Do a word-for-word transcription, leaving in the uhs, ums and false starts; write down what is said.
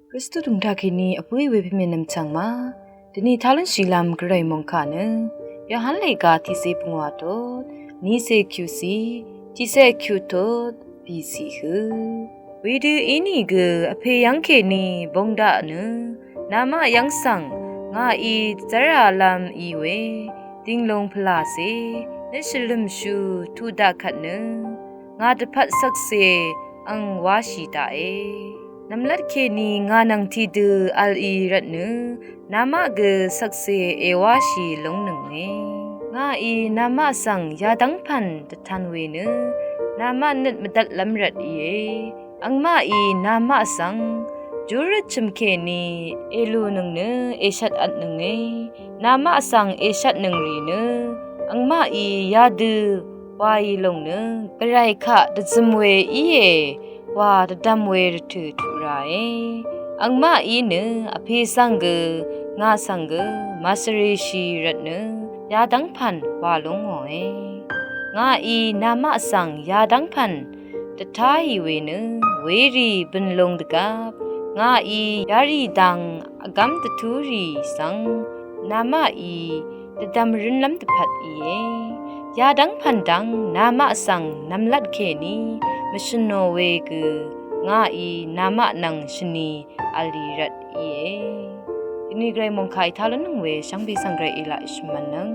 Kristu tungtaq kèní vpǿì we pèmè nvmchvng ma. Dvni talúnshìlv́m gvray mòngkà nø Yohan lèga tiqsè pungwà tot, niqsè kyuqsì, tiqsè kyuq tot, bìsì hø. Wedø inìgø vpè yv́ng kèní bong daq nø namaq yv́ng svng ngàí dvzv́ralv́m í we dìnglung pvlàcè nø shvlø̀mshú tuq daq kvt nø ngà dvpvt shvkse ang wáshì daqe. Nvmlat kèní ngà nvng tiqdø v̄l í rvtnø namaq gø shvkse èwáshì lúngnønge. Ngàí namaq svng yadv́ng pv̀n dvtan we nø namaq nøt mvdvtlv́m rvt íe. Angmaqí namaq svng júrøt chø̀m kèní èlunøng nø èshvt vtnønge. Namaq svng èshvtnøng rì nø angmaqí yadø wàì lòng nø gvray kaq dvzøm we íe wa dvdvm we rvtø̀ tuq ràe. Angmaqí nø vpè svng gø ngà svng gø màshvreshì rvtnø yadv́ng pv̀n wà lúngòe. Ngàí namaq svng yadv́ng pv̀n dvtáì we nø werì bø̀nlung dvgvp ngàí yarì dang vgv́m dvtúrì svng namaqí dvdvm rǿnlv́m dvpvt íe. Yadv́ng pv̀n dv́ng namaq svng nvmlat kèní mvshø̀nò we gø ngàí namaq nvng shvni v̄l í rvt íe. Dvni gvray mòngkà í talúnnøng we shvngbe svng gvray í laq shvmv̀nnøng.